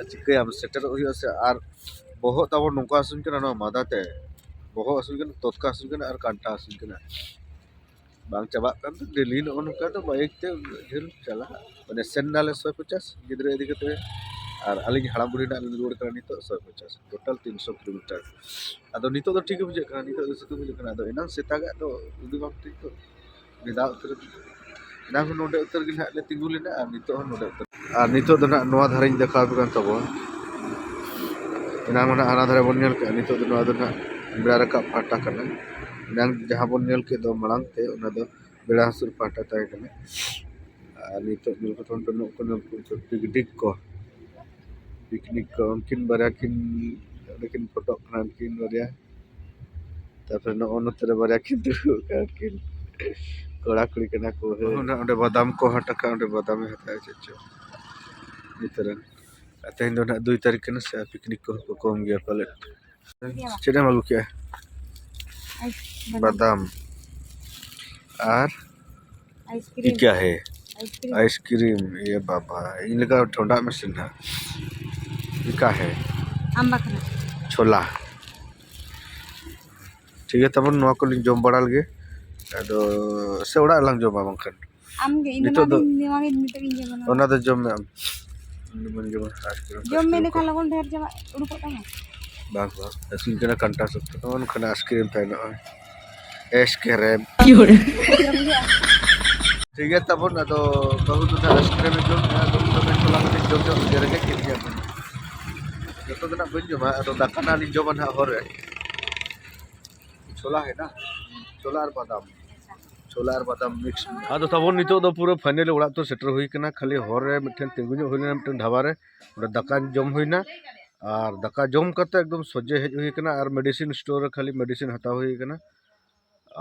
ᱪᱤᱠᱟᱹᱭᱟᱢ, ᱥᱮᱴᱮᱨᱚᱜ ᱦᱩᱭᱩᱜᱼᱟ ᱥᱮ᱾ ᱟᱨ ᱵᱚᱦᱚᱜ ᱛᱟᱵᱚᱱ ᱱᱚᱝᱠᱟ ᱦᱟᱹᱥᱩᱧ ᱠᱟᱱᱟ, ᱱᱚᱣᱟ ᱢᱟᱫᱟ ᱛᱮ ᱵᱚᱦᱚᱜ ᱦᱟᱹᱥᱩᱧ ᱠᱟᱱᱟ, ᱛᱚᱛᱠᱟ ᱦᱟᱹᱥᱩᱧ ᱠᱟᱱᱟ, ᱟᱨ ᱠᱟᱱᱴᱟ ᱦᱟᱹᱥᱩᱧ ᱠᱟᱱᱟ᱾ ᱵᱟᱝ ᱪᱟᱵᱟᱜ ᱠᱟᱱ ᱫᱚ ᱰᱮᱞᱤ ᱱᱚᱜᱼᱚ ᱱᱚᱝᱠᱟ ᱫᱚ ᱵᱟᱭᱤᱠ ᱛᱮ ᱩᱱᱟᱹᱜ ᱡᱷᱟᱹᱞ ᱪᱟᱞᱟᱜ, ᱢᱟᱱᱮ ᱥᱮᱱ ᱱᱟᱞᱮ ᱥᱚᱭ ᱯᱚᱪᱟᱥ ᱜᱤᱫᱽᱨᱟᱹ ᱤᱫᱤ ᱠᱟᱛᱮ, ᱟᱨ ᱟᱹᱞᱤᱧ ᱦᱟᱲᱟᱢ ᱵᱩᱲᱦᱤ ᱱᱟᱜ ᱞᱤᱧ ᱨᱩᱣᱟᱹᱲ ᱠᱟᱱᱟ ᱱᱤᱛᱚᱜ ᱥᱚᱭ ᱯᱚᱪᱟᱥ, ᱴᱳᱴᱟᱞ ᱛᱤᱱᱥᱚ ᱠᱤᱞᱳᱢᱤᱴᱟᱨ᱾ ᱟᱫᱚ ᱱᱤᱛᱚᱜ ᱫᱚ ᱴᱷᱤᱠ ᱜᱮ ᱵᱩᱡᱷᱟᱹᱜ ᱠᱟᱱᱟ, ᱱᱤᱛᱚᱜ ᱫᱚ ᱥᱤᱛᱩᱝ ᱵᱩᱡᱷᱟᱹᱜ ᱠᱟᱱᱟ, ᱟᱫᱚ ᱮᱱᱟᱝ ᱥᱮᱛᱟᱜᱟᱜ ᱫᱚ ᱩᱰᱩ ᱵᱟᱝ ᱴᱷᱤᱠ ᱠᱚ ᱵᱷᱮᱫᱟᱣ ᱩᱛᱟᱹᱨ ᱮᱱᱟ᱾ ᱮᱱᱟᱝ ᱦᱚᱸ ᱱᱚᱰᱮ ᱩᱛᱟᱹᱨ ᱜᱮ ᱱᱟᱦᱟᱜ ᱞᱮ ᱛᱤᱸᱜᱩ ᱞᱮᱱᱟ ᱟᱨ ᱱᱤᱛᱚᱜ ᱦᱚᱸ ᱱᱚᱰᱮ ᱩᱛᱟᱹᱨ᱾ ᱟᱨ ᱱᱤᱛᱚᱜ ᱫᱚ ᱱᱟᱦᱟᱜ ᱱᱚᱣᱟ ᱫᱷᱟᱨᱮᱧ ᱫᱮᱠᱷᱟᱣ ᱟᱯᱮ ᱠᱟᱱ ᱛᱟᱵᱚᱱ᱾ ᱮᱱᱟᱝ ᱢᱟ ᱱᱟᱦᱟᱜ ᱦᱟᱱᱟ ᱫᱷᱟᱨᱮ ᱵᱚᱱ ᱧᱮᱞ ᱠᱮᱜᱼᱟ, ᱱᱤᱛᱚᱜ ᱫᱚ ᱱᱚᱣᱟ ᱫᱚ ᱱᱟᱦᱟᱜ ᱵᱮᱲᱟ ᱨᱟᱠᱟᱵ ᱯᱟᱦᱴᱟ ᱠᱟᱱᱟ᱾ ᱮᱱᱟᱝ ᱡᱟᱦᱟᱸ ᱵᱚᱱ ᱧᱮᱞ ᱠᱮᱫ ᱫᱚ ᱢᱟᱲᱟᱝ ᱛᱮ, ᱚᱱᱟ ᱫᱚ ᱵᱮᱲᱟ ᱦᱟᱹᱥᱩᱨ ᱯᱟᱦᱴᱟ ᱛᱟᱦᱮᱸ ᱠᱟᱱᱟ᱾ ᱟᱨ ᱱᱤᱛᱚᱜ ᱧᱮᱞ ᱠᱚ ᱛᱟᱵᱚᱱ ᱯᱮ, ᱱᱩᱠᱩ ᱯᱤᱠᱱᱤᱠ ᱠᱚ, ᱯᱤᱠᱱᱤᱠ ᱠᱚ ᱩᱱᱠᱤᱱ ᱵᱟᱨᱭᱟ ᱠᱤᱱ, ᱚᱸᱰᱮ ᱠᱤᱱ ᱯᱷᱳᱴᱳᱜ ᱠᱟᱱᱟ ᱩᱱᱠᱤᱱ ᱵᱟᱨᱭᱟ᱾ ᱛᱟᱨᱯᱚᱨᱮ ᱱᱚᱜᱼᱚ ᱱᱚᱛᱮ ᱨᱮ ᱵᱟᱨᱭᱟ ᱠᱤᱱ ᱫᱩᱲᱩᱵ ᱟᱠᱟᱱ ᱠᱤᱱ, ᱠᱚᱲᱟ ᱠᱩᱲᱤ ᱠᱟᱱᱟ ᱠᱚ᱾ ᱦᱮᱸ᱾ ᱚᱸᱰᱮ, ᱚᱸᱰᱮ ᱵᱟᱫᱟᱢ ᱠᱚ ᱦᱟᱴ ᱟᱠᱟᱫ, ᱚᱸᱰᱮ ᱵᱟᱫᱟᱢᱮ ᱦᱟᱛᱟᱣᱟ ᱪᱮᱫ ᱪᱚ᱾ ᱱᱤᱛᱚᱜ ᱨᱮᱱ, ᱟᱨ ᱛᱮᱦᱮᱧ ᱫᱚ ᱱᱟᱦᱟᱜ ᱫᱩᱭ ᱛᱟᱹᱨᱤᱠᱷ ᱠᱟᱱᱟ ᱥᱮ, ᱟᱨ ᱯᱤᱠᱱᱤᱠ ᱠᱚᱦᱚᱸ ᱠᱚ ᱠᱚᱢ ᱜᱮᱭᱟ ᱯᱟᱞᱮᱫ᱾ ᱪᱮᱫ ᱮᱢ ᱟᱹᱜᱩ ᱠᱮᱜᱼᱟ? ᱟᱭᱤᱥ-, ᱵᱟᱫᱟᱢ᱾ ᱟᱨ ᱟᱭᱤᱥᱠᱨᱤᱢ᱾ ᱠᱤ ᱠᱟ ᱦᱮ? ᱟᱭᱤᱥᱠᱨᱤᱢ᱾ ᱟᱭᱤᱥᱠᱨᱤᱢ, ᱮ ᱵᱟᱵᱟ, ᱤᱧ ᱞᱮᱠᱟ ᱴᱷᱚᱱᱰᱟ ᱢᱮᱥᱮ ᱱᱟᱦᱟᱜ᱾ ᱠᱤ ᱠᱟ ᱦᱮ? ᱟᱢ ᱵᱟᱠᱷᱨᱟ᱾ ᱪᱷᱳᱞᱟ᱾ ᱴᱷᱤᱠ ᱜᱮᱭᱟ, ᱛᱟᱵᱚᱱ ᱱᱚᱣᱟ ᱠᱚᱞᱤᱧ ᱡᱚᱢ ᱵᱟᱲᱟ ᱞᱮᱜᱮ, ᱟᱫᱚ ᱥᱮ ᱚᱲᱟᱜ ᱨᱮᱞᱟᱝ ᱡᱚᱢᱟ ᱵᱟᱝᱠᱷᱟᱱ? ᱟᱢ ᱜᱮ, ᱤᱧ ᱫᱚ ᱱᱤᱛᱚᱜ ᱱᱚᱣᱟ ᱫᱚ ᱜᱮ, ᱱᱤᱛᱚᱜ ᱜᱤᱧ ᱡᱚᱢᱟ, ᱱᱚᱣᱟ ᱚᱱᱟ ᱫᱚ ᱡᱚᱢ ᱢᱮ ᱟᱢ᱾ ᱤᱧ ᱫᱚ ᱵᱟᱹᱧ ᱡᱚᱢᱟ, ᱟᱭᱤᱥᱠᱨᱤᱢ ᱡᱚᱢ ᱢᱮ, ᱯᱷᱟᱭᱤᱥᱠᱨᱤᱢ ᱠᱚ᱾ ᱞᱮᱠᱷᱟᱱ ᱞᱚᱜᱚᱱ ᱰᱷᱮᱨ ᱪᱟᱵᱟ ᱩᱰᱩᱠᱚᱜ ᱛᱟᱢᱟ᱾ ᱵᱟᱝ, ᱵᱟᱝ, ᱦᱟᱹᱥᱩᱧ ᱠᱟᱱᱟ ᱠᱟᱱᱴᱟ ᱥᱚᱠᱛᱚ᱾ ᱱᱚᱜᱼᱚ ᱱᱚᱝᱠᱟᱱᱟᱜ ᱟᱭᱤᱥᱠᱨᱤᱢ ᱛᱟᱦᱮᱱᱟ, ᱱᱚᱜᱼᱚᱭ᱾ ᱮᱥ ᱠᱮᱨᱮᱢ᱾ ᱴᱷᱤᱠ ᱜᱮᱭᱟ ᱛᱟᱵᱚᱱ, ᱟᱫᱚ ᱵᱟᱹᱦᱩ ᱫᱚ ᱱᱟᱦᱟᱜ ᱟᱭᱤᱥᱠᱨᱤᱢ ᱮ ᱡᱚᱢ ᱠᱮᱜᱼᱟ, ᱟᱫᱚ ᱤᱧ ᱫᱚ ᱢᱮᱱ ᱛᱟᱞᱟᱝ ᱠᱟᱹᱴᱤᱡ ᱡᱚᱢ ᱧᱚᱜ ᱜᱮ ᱨᱮᱸᱜᱮᱡ ᱠᱮᱫ ᱜᱮᱭᱟ᱾ ᱡᱚᱛᱚ ᱫᱚ ᱱᱟᱦᱟᱜ ᱵᱟᱹᱧ ᱡᱚᱢᱟ, ᱟᱫᱚ ᱫᱟᱠᱟ ᱱᱟᱦᱟᱜ ᱞᱤᱧ ᱡᱚᱢᱟ ᱱᱟᱦᱟᱜ ᱦᱚᱨ ᱨᱮ᱾ ᱠᱤᱪᱷᱩ ᱪᱷᱳᱞᱟ ᱦᱮ ᱱᱟ? ᱪᱷᱳᱞᱟ ᱟᱨ ᱵᱟᱫᱟᱢ᱾ ᱪᱷᱳᱞᱟ ᱟᱨ ᱵᱟᱫᱟᱢ ᱢᱤᱠᱥ᱾ ᱟᱫᱚ ᱛᱟᱵᱚᱱ ᱱᱤᱛᱚᱜ ᱫᱚ ᱯᱩᱨᱟᱹ ᱯᱷᱟᱭᱱᱟᱞᱤ ᱚᱲᱟᱜ ᱛᱚ ᱥᱮᱴᱮᱨ ᱦᱩᱭ ᱠᱟᱱᱟ᱾ ᱠᱷᱟᱹᱞᱤ ᱦᱚᱨ ᱨᱮ ᱢᱤᱫᱴᱷᱮᱱ ᱛᱤᱸᱜᱩ ᱧᱚᱜ ᱦᱩᱭ ᱞᱮᱱᱟ ᱢᱤᱫᱴᱮᱱ ᱰᱷᱟᱵᱟ ᱨᱮ, ᱚᱸᱰᱮ ᱫᱟᱠᱟ ᱡᱚᱢ ᱦᱩᱭᱱᱟ᱾ ᱟᱨ ᱫᱟᱠᱟ ᱡᱚᱢ ᱠᱟᱛᱮ ᱮᱠᱫᱚᱢ ᱥᱚᱡᱷᱮ ᱦᱮᱡ ᱦᱩᱭ ᱠᱟᱱᱟ ᱟᱨ ᱢᱮᱰᱤᱥᱤᱱ ᱥᱴᱳᱨ ᱨᱮ ᱠᱷᱟᱹᱞᱤ ᱢᱮᱰᱤᱥᱤᱱ ᱦᱟᱛᱟᱣ ᱦᱩᱭ ᱠᱟᱱᱟ᱾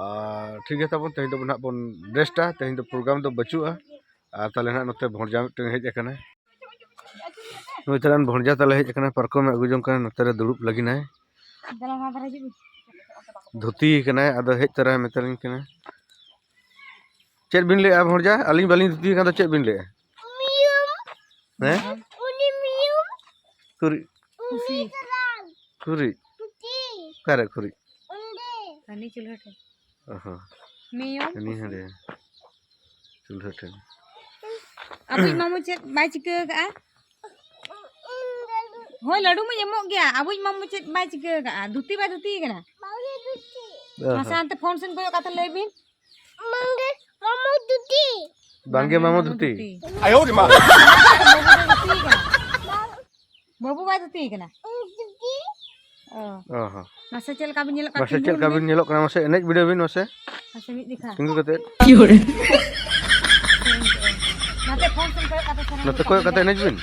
ᱟᱨ ᱴᱷᱤᱠ ᱜᱮᱭᱟ ᱛᱟᱵᱚᱱ, ᱛᱮᱦᱮᱧ ᱫᱚ ᱱᱟᱦᱟᱜ ᱵᱚᱱ ᱨᱮᱥᱴᱟ, ᱛᱮᱦᱮᱧ ᱫᱚ ᱯᱨᱳᱜᱨᱟᱢ ᱫᱚ ᱵᱟᱹᱪᱩᱜᱼᱟ᱾ ᱟᱨ ᱛᱟᱦᱞᱮ ᱱᱟᱦᱟᱜ ᱱᱚᱛᱮ ᱵᱷᱚᱲᱡᱟ ᱢᱤᱫᱴᱮᱱ ᱦᱮᱡ ᱟᱠᱟᱱᱟᱭ᱾ ᱱᱩᱭ ᱛᱟᱞᱟᱝ ᱵᱷᱚᱲᱡᱟ ᱛᱟᱞᱮ ᱦᱮᱡ ᱟᱠᱟᱱᱟ, ᱯᱟᱨᱠᱚᱢ ᱮ ᱟᱹᱜᱩ ᱡᱚᱝ ᱠᱟᱱᱟ, ᱱᱚᱛᱮ ᱨᱮ ᱫᱩᱲᱩᱵ ᱞᱟᱹᱜᱤᱫ ᱟᱭ᱾ ᱫᱮᱞᱟ ᱱᱚᱣᱟ ᱫᱷᱟᱨᱮ ᱦᱤᱡᱩᱜ ᱢᱮ᱾ ᱫᱷᱩᱛᱤ ᱠᱟᱱᱟᱭ, ᱟᱫᱚ ᱦᱮᱡ ᱛᱚᱨᱟᱭ ᱢᱮᱛᱟᱞᱤᱧ ᱠᱟᱱᱟ᱾ ᱪᱮᱫ ᱵᱤᱱ ᱞᱟᱹᱭᱮᱜᱼᱟ ᱵᱷᱚᱲᱡᱟ? ᱟᱹᱞᱤᱧ ᱵᱟᱹᱞᱤᱧ ᱫᱷᱩᱛᱤ ᱟᱠᱟᱱ ᱫᱚ ᱪᱮᱫ ᱵᱤᱱ ᱞᱟᱹᱭᱮᱜᱼᱟ? ᱢᱤᱭᱩᱢ᱾ ᱦᱮᱸ? ᱩᱱᱤ ᱢᱤᱭᱩᱢ᱾ ᱠᱩᱨᱤ᱾ ᱩᱱᱤ ᱠᱩᱥᱤ᱾ ᱪᱟᱞᱟᱜ᱾ ᱠᱩᱨᱤ᱾ ᱯᱩᱛᱤ᱾ ᱚᱠᱟᱨᱮ ᱠᱩᱨᱤ? ᱚᱸᱰᱮ᱾ ᱦᱟᱹᱱᱤ ᱪᱩᱞᱦᱟᱹ ᱴᱷᱮᱱ᱾ ᱚ ᱦᱚᱸ᱾ ᱢᱤᱭᱩᱢ ᱦᱟᱹᱱᱤ ᱠᱩᱥᱤ᱾ ᱦᱟᱸᱰᱮ᱾ ᱪᱩᱞᱦᱟᱹ ᱴᱷᱮᱱ᱾ ᱟᱵᱚᱭᱤᱡ ᱢᱟᱢᱩ ᱪᱮᱫ ᱵᱟᱭ ᱪᱤᱠᱟᱹ ᱟᱠᱟᱫᱼᱟ? ᱦᱳᱭ, ᱞᱟᱹᱰᱩ ᱢᱟᱧ ᱮᱢᱚᱜ ᱜᱮᱭᱟ᱾ ᱟᱵᱚᱭᱤᱡ ᱢᱟᱢᱩ ᱪᱮᱫ ᱵᱟᱭ ᱪᱤᱠᱟᱹ ᱟᱠᱟᱫᱼᱟ? ᱫᱷᱩᱛᱤ ᱵᱟᱭ ᱫᱷᱩᱛᱤ ᱟᱠᱟᱱᱟ? ᱵᱟᱝ ᱮ ᱫᱷᱩᱛᱤ᱾ ᱚ ᱦᱚᱸ᱾ ᱢᱟᱥᱮ ᱦᱟᱱᱛᱮ ᱯᱷᱳᱱ ᱥᱮᱱ ᱠᱚᱭᱚᱜ ᱠᱟᱛᱮ ᱞᱟᱹᱭ ᱵᱤᱱ᱾ ᱵᱟᱝ ᱜᱮ ᱢᱟᱢᱩ ᱫᱷᱩᱛᱤ᱾ ᱵᱟᱝ ᱜᱮ ᱢᱟᱢᱩ ᱫᱷᱩᱛᱤ᱾ ᱟᱭᱳ ᱨᱮ ᱢᱟ᱾ ᱵᱟᱹᱵᱩ ᱫᱚ ᱫᱷᱩᱛᱤ ᱟᱠᱟᱱᱟ᱾ ᱵᱟᱹᱵᱩ ᱵᱟᱭ ᱫᱷᱩᱛᱤ ᱟᱠᱟᱱᱟ᱾ ᱫᱷᱩᱛᱤ᱾ ᱚ᱾ ᱚ ᱦᱚᱸ᱾ ᱢᱟᱥᱮ ᱪᱮᱫ ᱞᱮᱠᱟ ᱵᱤᱱ ᱧᱮᱞᱚᱜ ᱠᱟᱱᱟ? ᱢᱟᱥᱮ ᱪᱮᱫ ᱞᱮᱠᱟ ᱵᱤᱱ ᱧᱮᱞᱚᱜ ᱠᱟᱱᱟ? ᱢᱟᱥᱮ ᱮᱱᱮᱡ ᱵᱤᱰᱟᱹᱣ ᱵᱤᱱ ᱢᱟᱥᱮ᱾ ᱢᱟᱥᱮ ᱢᱤᱫ ᱡᱮᱠᱷᱟ᱾ ᱛᱤᱸᱜᱩ ᱠᱟᱛᱮ᱾ ᱱᱟᱛᱮ ᱯᱷᱳᱱ ᱥᱮᱱ ᱠᱚᱭᱚᱜ ᱠᱟᱛᱮ ᱥᱮᱱ ᱱᱟᱛᱮ ᱠᱚᱭᱚᱜ ᱠᱟᱛᱮ ᱮᱱᱮᱡ ᱵᱤᱱ᱾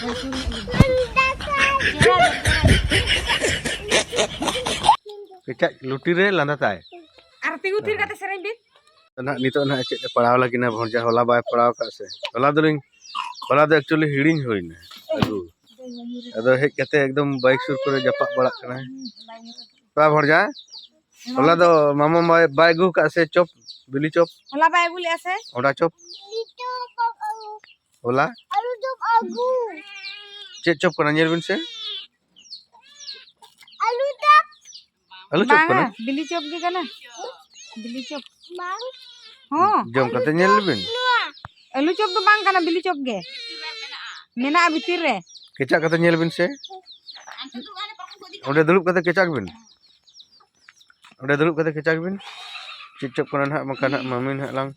ᱦᱳᱭ, ᱥᱩᱨ ᱧᱚᱜ ᱵᱤᱱ᱾ ᱪᱮᱦᱨᱟ ᱧᱚᱜ, ᱪᱮᱦᱨᱟ ᱧᱚᱜ᱾ ᱠᱮᱪᱟᱜ ᱞᱩᱴᱤ ᱨᱮ ᱞᱟᱸᱫᱟ ᱛᱟᱭ᱾ ᱟᱨ ᱛᱤᱸᱜᱩ ᱛᱷᱤᱨ ᱠᱟᱛᱮ ᱥᱮᱨᱮᱧ ᱵᱤᱱ᱾ ᱱᱟᱦᱟᱜ ᱱᱤᱛᱚᱜ ᱱᱟᱦᱟᱜ ᱪᱮᱫ ᱮ ᱯᱟᱲᱟᱣ ᱞᱟᱹᱜᱤᱫ ᱱᱟ ᱵᱷᱚᱲᱡᱟ, ᱦᱚᱞᱟ ᱵᱟᱭ ᱯᱟᱲᱟᱣ ᱟᱠᱟᱫ ᱥᱮ᱾ ᱦᱚᱞᱟ ᱫᱚᱞᱤᱧ, ᱦᱚᱞᱟ ᱫᱚ actually ᱦᱤᱲᱤᱧ ᱦᱩᱭᱱᱟ ᱟᱹᱜᱩ᱾ ᱟᱫᱚ ᱦᱮᱡ ᱠᱟᱛᱮ ᱮᱠᱫᱚᱢ ᱵᱟᱭᱤᱠ ᱥᱩᱨ ᱠᱚᱨᱮ ᱡᱟᱯᱟᱜ ᱵᱟᱲᱟᱜ ᱠᱟᱱᱟᱭ᱾ ᱵᱟ ᱵᱷᱚᱲᱡᱟ, ᱦᱚᱞᱟ ᱫᱚ ᱢᱟᱢᱟ ᱵᱟᱭ, ᱵᱟᱭ ᱟᱹᱜᱩ ᱟᱠᱟᱫ ᱥᱮ ᱪᱚᱯ, ᱵᱤᱞᱤ ᱪᱚᱯ? ᱦᱚᱞᱟ ᱵᱟᱭ ᱟᱹᱜᱩ ᱞᱮᱫᱼᱟ ᱥᱮ? ᱚᱸᱰᱟ ᱪᱚᱯ? ᱦᱚᱞᱟ? ᱟᱹᱞᱩ ᱪᱚᱯ ᱟᱹᱜᱩ᱾ ᱪᱮᱫ ᱪᱚᱯ ᱠᱟᱱᱟ ᱧᱮᱞ ᱵᱤᱱ ᱥᱮ? ᱟᱹᱞᱩ ᱪᱚᱯ᱾ ᱟᱹᱞᱩ ᱪᱚᱯ ᱵᱟᱝᱟ, ᱠᱟᱱᱟ? ᱵᱤᱞᱤ ᱪᱚᱯ ᱜᱮ ᱠᱟᱱᱟ᱾ ᱵᱤᱞᱤ ᱪᱚᱯ᱾ ᱵᱟᱝ᱾ ᱦᱚᱸ᱾ ᱡᱚᱢ ᱠᱟᱛᱮ ᱧᱮᱞ ᱞᱮᱵᱤᱱ᱾ ᱱᱚᱣᱟ᱾ ᱟᱹᱞᱩ ᱪᱚᱯ ᱫᱚ ᱵᱟᱝ ᱠᱟᱱᱟ, ᱵᱤᱞᱤ ᱪᱚᱯ ᱜᱮ᱾ ᱢᱮᱱᱟᱜᱼᱟ ᱵᱷᱤᱛᱤᱨ ᱨᱮ᱾ ᱠᱮᱪᱟᱜ ᱠᱟᱛᱮ ᱧᱮᱞ ᱵᱤᱱ ᱥᱮ᱾ ᱚᱸᱰᱮ ᱫᱩᱲᱩᱵ ᱠᱟᱛᱮ ᱠᱮᱪᱟᱜ ᱵᱤᱱ᱾ ᱚᱸᱰᱮ ᱫᱩᱲᱩᱵ ᱠᱟᱛᱮ ᱠᱮᱪᱟᱜ ᱵᱤᱱ᱾ ᱪᱮᱫ ᱪᱚᱯ ᱠᱟᱱᱟ ᱱᱟᱦᱟᱜ, ᱵᱟᱝᱠᱷᱟᱱ ᱱᱟᱦᱟᱜ ᱢᱟᱹᱢᱤ ᱱᱟᱦᱟᱜ ᱞᱟᱝ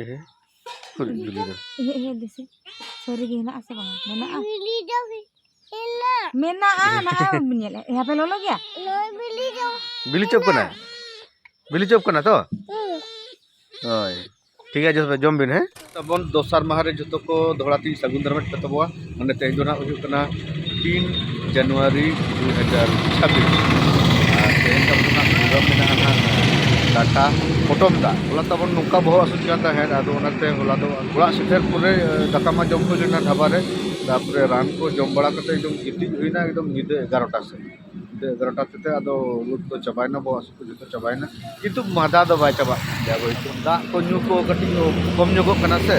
ᱮᱦᱮ, ᱠᱷᱩᱨᱤ ᱵᱤᱞᱤ ᱫᱚ᱾ ᱮᱦᱮ, ᱮᱦᱮ, ᱫᱮᱥᱤ᱾ ᱥᱟᱹᱨᱤ ᱜᱮ ᱦᱮᱱᱟᱜᱼᱟ ᱥᱮ ᱵᱟᱝᱟ? ᱢᱮᱱᱟᱜᱼᱟ? ᱵᱤᱞᱤ ᱫᱚ ᱦᱩᱭ-, ᱢᱮᱱᱟᱜᱼᱟ, ᱱᱟᱦᱟᱜ ᱵᱟᱹᱧ ᱧᱮᱞᱮᱫ᱾ ᱦᱮᱸ, ᱟᱯᱮ ᱞᱚᱞᱚ ᱜᱮᱭᱟ? ᱵᱤᱞᱤ ᱪᱚᱯ ᱠᱟᱱᱟ? ᱵᱤᱞᱤ ᱪᱚᱯ ᱠᱟᱱᱟ ᱛᱚ? ᱦᱳᱭ᱾ ᱴᱷᱤᱠ ᱜᱮᱭᱟ, ᱡᱚᱢ ᱯᱮ, ᱡᱚᱢ ᱵᱤᱱ, ᱦᱮᱸ? ᱛᱟᱵᱚᱱ ᱫᱚᱥᱟᱨ ᱢᱟᱦᱟ ᱨᱮ ᱡᱚᱛᱚ ᱠᱚ ᱫᱚᱦᱲᱟ ᱛᱮᱧ ᱥᱟᱹᱜᱩᱱ ᱫᱟᱨᱟᱢᱮᱫ ᱯᱮ ᱛᱟᱵᱚᱣᱟ᱾ ᱢᱟᱱᱮ ᱛᱮᱦᱮᱧ ᱫᱚ ᱱᱟᱦᱟᱜ ᱦᱩᱭᱩᱜ ᱠᱟᱱᱟ ᱛᱤᱱ ᱡᱟᱱᱩᱣᱟᱨᱤ ᱫᱩ ᱦᱟᱡᱟᱨ ᱪᱷᱟᱵᱵᱤᱥ᱾ ᱟᱨ ᱛᱮᱦᱮᱧ ᱛᱟᱵᱚᱱ ᱱᱟᱦᱟᱜ program ᱢᱮᱱᱟᱜᱼᱟ ᱱᱟᱦᱟᱜ ᱰᱟᱴᱟ ᱯᱚᱴᱚᱢ ᱫᱟᱜ᱾ ᱦᱚᱞᱟ ᱛᱟᱵᱚᱱ ᱱᱚᱝᱠᱟ ᱵᱚᱦᱚᱜ ᱦᱟᱹᱥᱩ ᱠᱟᱱ ᱛᱟᱦᱮᱸᱫ, ᱟᱫᱚ ᱚᱱᱟᱛᱮ ᱦᱚᱞᱟ ᱫᱚ ᱚᱲᱟᱜ ᱥᱮᱴᱮᱨ ᱯᱚᱨᱮ, ᱮ, ᱫᱟᱠᱟ ᱢᱟ ᱡᱚᱢ ᱦᱩᱭ ᱞᱮᱱᱟ ᱰᱷᱟᱵᱟ ᱨᱮ, ᱛᱟᱨᱯᱚᱨᱮ ᱨᱟᱱ ᱠᱚ ᱡᱚᱢ ᱵᱟᱲᱟ ᱠᱟᱛᱮ ᱮᱠᱫᱚᱢ ᱜᱤᱛᱤᱡ ᱦᱩᱭᱱᱟ ᱮᱠᱫᱚᱢ ᱧᱤᱫᱟᱹ ᱮᱜᱟᱨᱚᱴᱟ ᱥᱮᱫ᱾ ᱧᱤᱫᱟᱹ ᱮᱜᱟᱨᱚᱴᱟ ᱛᱮ ᱟᱫᱚ ᱨᱳᱜᱽ ᱫᱚ ᱪᱟᱵᱟᱭᱮᱱᱟ, ᱵᱚᱦᱚᱜ ᱦᱟᱹᱥᱩ ᱠᱚ ᱡᱚᱛᱚ ᱪᱟᱵᱟᱭᱮᱱᱟ, ᱠᱤᱱᱛᱩ ᱢᱟᱫᱟ ᱫᱚ ᱵᱟᱭ ᱪᱟᱵᱟᱜ ᱠᱟᱱ ᱜᱮᱭᱟ᱾ ᱦᱳᱭᱛᱳ ᱫᱟᱜ ᱠᱚ ᱧᱩ ᱠᱚ ᱠᱟᱹᱴᱤᱡ ᱠᱚᱢ ᱧᱚᱜᱚᱜ ᱠᱟᱱᱟ ᱥᱮ,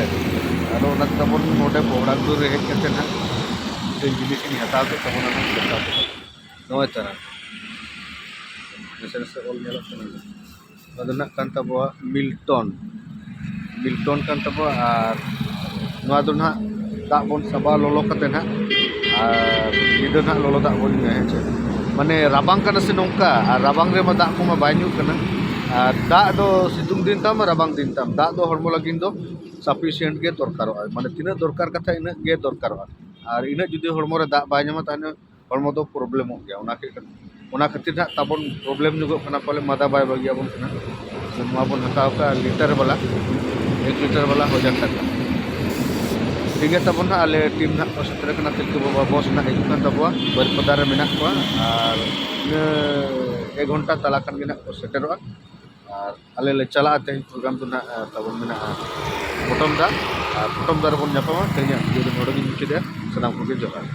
ᱟᱫᱚ ᱚᱱᱟ ᱛᱟᱵᱚᱱ ᱱᱚᱰᱮ ᱵᱚᱦᱲᱟ ᱫᱩᱣᱟᱹᱨ ᱨᱮ ᱦᱮᱡ ᱠᱟᱛᱮ ᱱᱟᱦᱟᱜ ᱢᱤᱫᱴᱮᱱ ᱡᱤᱱᱤᱥ ᱤᱧ ᱦᱟᱛᱟᱣ ᱠᱮᱫ ᱛᱟᱵᱚᱱᱟ ᱱᱟᱦᱟᱜ, ᱱᱚᱜᱼᱚᱭ ᱛᱟᱨᱟ ᱱᱟᱥᱮ ᱱᱟᱥᱮ ᱚᱞ ᱧᱮᱞᱚᱜ ᱠᱟᱱᱟ᱾ ᱱᱚᱣᱟ ᱫᱚ ᱱᱟᱜ ᱠᱟᱱ ᱛᱟᱵᱚᱣᱟ ᱢᱤᱞᱴᱚᱱ, ᱢᱤᱞᱴᱚᱱ ᱠᱟᱱ ᱛᱟᱵᱚᱣᱟ᱾ ᱟᱨ ᱱᱚᱣᱟ ᱫᱚ ᱱᱟᱜ ᱫᱟᱜ ᱵᱚᱱ ᱥᱟᱵᱟ ᱞᱚᱞᱚ ᱠᱟᱛᱮ ᱱᱟᱜ, ᱟᱨ ᱧᱤᱫᱟᱹ ᱱᱟᱜ ᱞᱚᱞᱚ ᱫᱟᱜ ᱵᱚᱱ ᱧᱩᱭᱟ, ᱦᱮᱸ ᱪᱮ? ᱢᱟᱱᱮ ᱨᱟᱵᱟᱝ ᱠᱟᱱᱟ ᱥᱮ ᱱᱚᱝᱠᱟ, ᱟᱨ ᱨᱟᱵᱟᱝ ᱨᱮᱢᱟ ᱫᱟᱜ ᱠᱚᱢᱟ ᱵᱟᱭ ᱧᱩᱜ ᱠᱟᱱᱟ᱾ ᱟᱨ ᱫᱟᱜ ᱫᱚ ᱥᱤᱛᱩᱝ ᱫᱤᱱ ᱛᱟᱢ, ᱨᱟᱵᱟᱝ ᱫᱤᱱ ᱛᱟᱢ, ᱫᱟᱜ ᱫᱚ ᱦᱚᱲᱢᱚ ᱞᱟᱹᱜᱤᱫ ᱫᱚ sufficient ᱜᱮ ᱫᱚᱨᱠᱟᱨᱚᱜᱼᱟ, ᱢᱟᱱᱮ ᱛᱤᱱᱟᱹᱜ ᱫᱚᱨᱠᱟᱨ ᱠᱟᱛᱷᱟ ᱤᱱᱟᱹᱜ ᱜᱮ ᱫᱚᱨᱠᱟᱨᱚᱜᱼᱟ᱾ ᱟᱨ ᱤᱱᱟᱹᱜ ᱡᱩᱫᱤ ᱦᱚᱲᱢᱚ ᱨᱮ ᱫᱟᱜ ᱵᱟᱭ ᱧᱟᱢᱟ, ᱛᱟᱦᱚᱞᱮ ᱦᱚᱲᱢᱚ ᱫᱚ ᱯᱨᱚᱵᱞᱮᱢᱚᱜ ᱜᱮᱭᱟ᱾ ᱚᱱᱟ ᱠᱷᱟᱹᱛᱤᱨ, ᱚᱱᱟ ᱠᱷᱟᱹᱛᱤᱨ ᱦᱟᱸᱜ ᱛᱟᱵᱚᱱ ᱯᱨᱚᱵᱞᱮᱢ ᱧᱚᱜᱚᱜ ᱠᱟᱱᱟ, ᱯᱟᱞᱮ ᱢᱟᱫᱟ ᱵᱟᱭ ᱵᱟᱹᱜᱤᱭᱟᱵᱚᱱ ᱠᱟᱱᱟ᱾ ᱱᱚᱣᱟ ᱵᱚᱱ ᱦᱟᱛᱟᱣ ᱠᱟᱜᱼᱟ ᱞᱤᱴᱟᱨ ᱵᱟᱞᱟ, ᱮᱠ ᱞᱤᱴᱟᱨ ᱵᱟᱞᱟ ᱦᱟᱡᱟᱨ ᱴᱟᱠᱟ᱾ ᱴᱷᱤᱠ ᱜᱮᱭᱟ, ᱛᱟᱵᱚᱱ ᱦᱟᱸᱜ ᱟᱞᱮ ᱴᱤᱢ ᱦᱟᱸᱜ ᱠᱚ ᱥᱮᱴᱮᱨ ᱠᱟᱱᱟ, ᱛᱤᱞᱠᱟᱹ ᱵᱟᱵᱟ ᱵᱚᱥ ᱱᱟᱜ ᱦᱤᱡᱩᱜ ᱠᱟᱱ ᱛᱟᱵᱚᱣᱟ, ᱵᱟᱹᱨᱤᱯᱟᱫᱟ ᱨᱮ ᱢᱮᱱᱟᱜ ᱠᱚᱣᱟ᱾ ᱟᱨ ᱤᱱᱟᱹ ᱮᱠ ᱜᱷᱚᱱᱴᱟ ᱛᱟᱞᱟ ᱠᱷᱟᱱ ᱜᱮ ᱱᱟᱜ ᱠᱚ ᱥᱮᱴᱮᱨᱚᱜᱼᱟ᱾ ᱟᱨ ᱟᱞᱮ ᱞᱮ ᱪᱟᱞᱟᱜᱼᱟ, ᱛᱮᱦᱮᱧ ᱯᱨᱳᱜᱨᱟᱢ ᱫᱚ ᱱᱟᱜ, ᱟᱨ ᱛᱟᱵᱚᱱ ᱢᱮᱱᱟᱜᱼᱟ ᱯᱚᱴᱚᱢ ᱫᱟ, ᱟᱨ ᱯᱚᱴᱚᱢ ᱫᱟ ᱨᱮᱵᱚᱱ ᱧᱟᱯᱟᱢᱟ᱾ ᱛᱮᱦᱮᱧᱟᱜ ᱵᱷᱤᱰᱤᱭᱳ ᱫᱚ ᱱᱚᱰᱮ ᱜᱤᱧ ᱢᱩᱪᱟᱹᱫᱮᱜᱼᱟ᱾ ᱥᱟᱱᱟᱢ ᱠᱚᱜᱮ ᱡᱚᱦᱟᱨ᱾